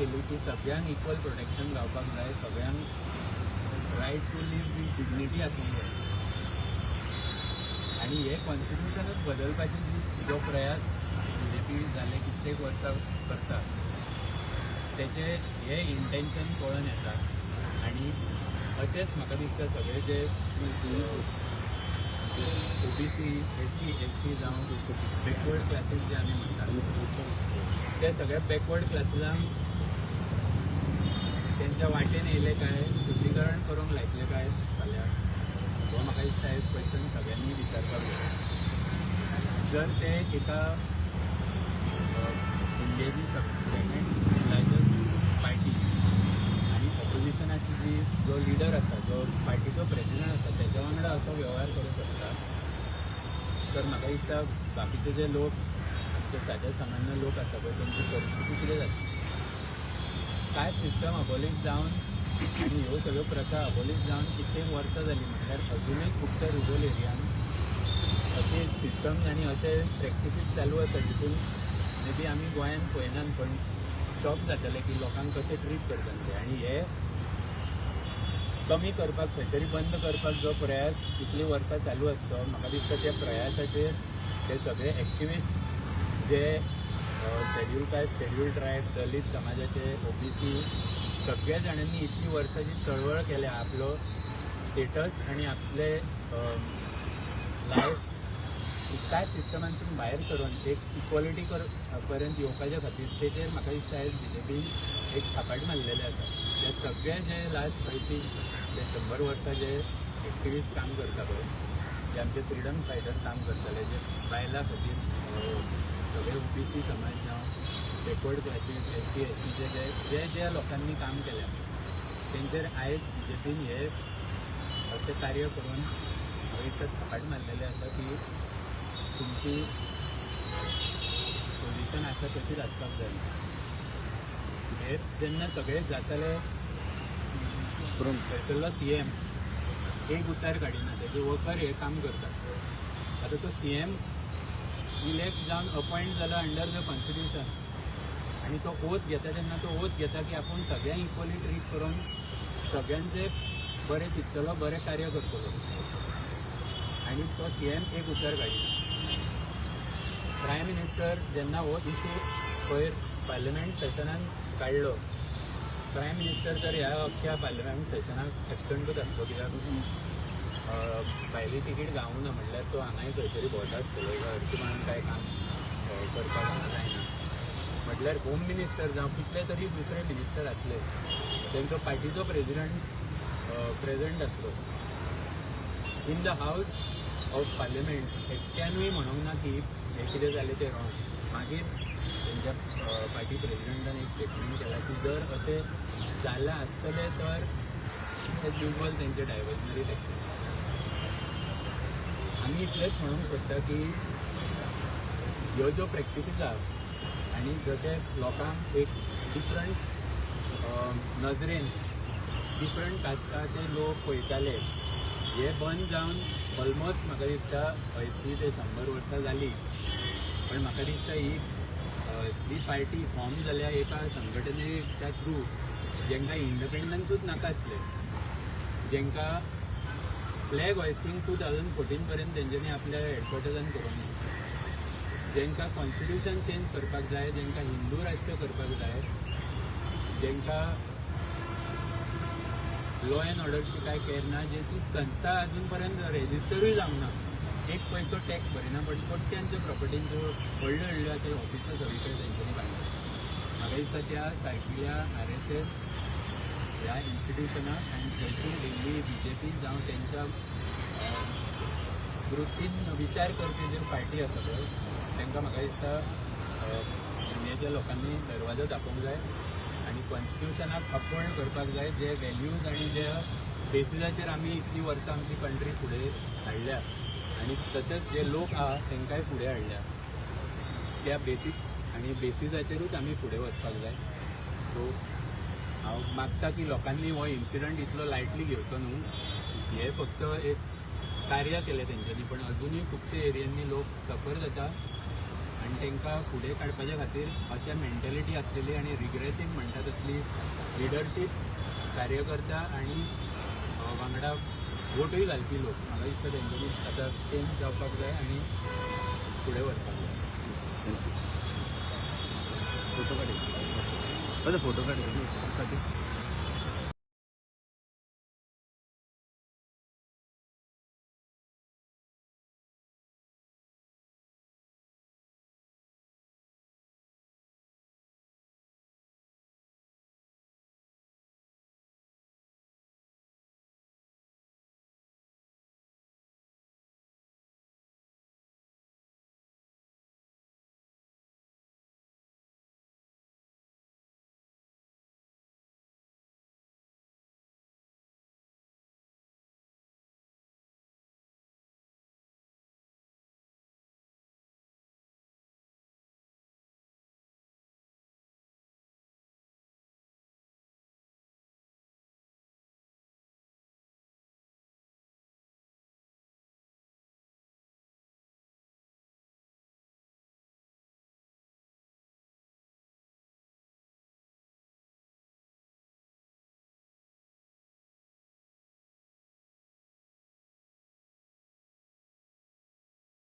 केली की सगळ्यांक इक्वल प्रोटेक्शन गावपाक जाय, सगळ्यांक right to live with dignity आसूंक जाय. आनी हे कॉन्स्टिट्युशनूच बदलपाची जी जो प्रयास बीजेपी जाले कित्येक वर्सां करता, तेचे हे इंटेन्शन कळून येता. आनी अशेंच म्हाका दिसता, सगळे जे ओबीसी, एससी, एसटी जावं बॅकवर्ड क्लासीस जे आमी म्हणटात, ते सगळे बॅकवर्ड क्लासीसांक तेंच्या वाटेन येयले काय शुद्धीकरण करूंक लायतले काय फाल्यां, हो म्हाका दिसता आयज क्वेश्चन सगळ्यांनी विचारपाक जाय. जर ते एका इंडियेची सेकंड लार्जस्ट पार्टी आनी ऑपोजिशनाची जी जो लिडर आसा, जो पार्टीचो प्रेसिडेंट आसा, तेच्या वांगडा असो वेव्हार करूं शकता, तर म्हाका दिसता बाकीचे जे लोक, आमचे सादे सामान्य लोक आसा पळय, तेंची परिस्थिती कितें जातली? कास्ट सिस्टम अबॉलिश जावन आनी ह्यो सगळ्यो प्रथा अबॉलिश जावन कित्येक वर्सां जालीं, म्हणल्यार अजुनूय खुबशा रुरल एरियान अशी सिस्टम आनी अशे प्रॅक्टिसीस चालू आसा, जितून मे बी आमी गोंयांत पळयनात, पण शॉक जातले की लोकांक कशें ट्रीट करतात ते. आनी हे कमी करपाक, खंय तरी बंद करपाक जो प्रयास इतलीं वर्सां चालू आसतो, म्हाका दिसता त्या प्रयासाचेर ते सगळे एक्टिविस्ट जे schedule caste, schedule tribe, Dalit समाजाचे, ओबीसी, सगळ्या जाणांनी इतली वर्सां जी चळवळ केल्या, आपलो स्टेटस आनी आपले लायफ कास्ट सिस्टमांतसून भायर सरून एक इक्वॉलिटी कर पर्यंत येवपाच्या खातीर, तेचेर म्हाका दिसता आयज बीजेपीन एक थापाट मारलेलें आसा. ते सगळे जे लास्ट 80 ते 100 वर्सां जे एक्टिविस्ट काम करता पळय, जे आमचे फ्रिडम फायटर काम करताले, जे बायलां खातीर, सगळे ओबीसी समाज जावं बॅकवर्ड क्लासीस, एससी, एसटीचे जे जे जे लोकांनी काम केल्या, तेंचेर आयज बीजेपीन हे अशें कार्य करून म्हाका दिसता थापाट मारलेलें आसा की तुमची पोझिशन आसा तशीच आसपाक जाय. हे जेन्ना सगळे जाताले, थंयसरलो सीएम एक उतार काडिना, तेजे वर्कर हे काम करतात. आतां तो सीएम इलेक्ट जावन अपॉयंट जाला अंडर the constitution आनी तो ओथ घेता तेन्ना तो ओथ घेता की आपूण सगळ्यांक इक्वली ट्रीट करून सगळ्यांचे बरें चिंततलो, बरें कार्य करतलो, आनी तो सीएम एक उतर काडिना. प्रायम मिनिस्टर जेन्ना हो इशू पयर पार्लमेंट सेशनान काडलो, प्रायम मिनिस्टर तर ह्या अख्ख्या पार्लमेंट सेशनाक एबसंटूच आसलो, कित्याक भायली तिकीट गावूंक ना, म्हणल्यार तो हांगाय खंय तरी भोंवता आसतलो किंवा हरशीं म्हणून कांय काम करपाक हांगा जायना. म्हटल्यार होम मिनिस्टर जावं कितले तरी दुसरे मिनिस्टर आसले, तेंचो पार्टीचो प्रेजिडंट प्रेझेंट आसलो in the house of parliament, एकट्यानूय म्हणूंक ना की हें कितें जालें तें रॉंग. मागीर तेंच्या पार्टी प्रेजिडंटान एक स्टेटमेंट केला की जर अशें जालां आसतलें तर एज युजल तेंचे डायवर्जनरी टॅक्टीक. आमी इतलेंच म्हणूंक सोदता की ह्यो ज्यो प्रॅक्टिसीस आहा आनी जशें लोकांक एक डिफरंट नजरेन डिफरंट कास्टाचे लोक पळयताले, हे बंद जावन ऑलमोस्ट म्हाका दिसता 80 ते 100 वर्सां जालीं. पण म्हाका दिसता ही ही पार्टी फॉर्म जाल्या एका संघटनेच्या थ्रू, जेंकां इंडिपेंडन्सूच नाका आसलें, जेंकां फ्लॅग हॉयस्टींग 2014 पर्यंत तेंच्यांनी आपल्या हेडक्वॉर्टर्सान करूंक ना, जेंकां कॉन्स्टिट्युशन चेंज करपाक जाय, जेंकां हिंदू राष्ट्र करपाक जाय, जेंकां लॉ एंड ऑर्डरची काय केअर ना, जेची संस्था अजून पर्यंत रेजिस्टरूय जावंक ना, एक पयसो टॅक्स भरिना, बट कोट्यांच्या प्रॉपर्टींच्यो व्हडल्यो व्हडल्यो आतां ऑफिसां सगळी कडेन तेंच्यांनी बांदल्या. म्हाका दिसता त्या सारकिल्या आरएसएस ह्या इन्स्टिट्युशनाक आनी थंयसून दिल्ली बीजेपी जावं तेंच्या वृत्तीन विचार करपी ज्यो पार्टी आसा पळय, तांकां म्हाका दिसता इंडियेच्या लोकांनी दरवाजो दाखोवंक जाय आनी कॉन्स्टिट्युशनाक अपहोल्ड करपाक जाय. जे व्हॅल्यूज आनी जे बेसिसाचेर आमी इतलीं वर्सां आमची कंट्री फुडें हाडल्या आनी तशेंच जे लोक आहा तांकांय फुडें हाडल्या, त्या बेसिक्स आनी बेसिसाचेरूच आमी फुडें वचपाक जाय. सो हांव मागता की लोकांनी हो इन्सिडंट इतलो लायटली घेवचो न्हू. हे फक्त एक कार्य केलें तेंच्यांनी, पण अजुनूय खुबशे एरियांनी लोक सफर जाता. आनी तांकां फुडें काडपाच्या खातीर अशें मेंटेलिटी आसलेली आनी रिग्रेसीव म्हणटा तसली लिडरशीप, कार्यकर्ता आनी वांगडा वोटूय घालपी लोक, म्हाका दिसता तेंच्यांनी आतां चेंज जावपाक जाय आनी फुडें व्हरपाक जाय. Thank you. Photo काढ. फोटो काढ.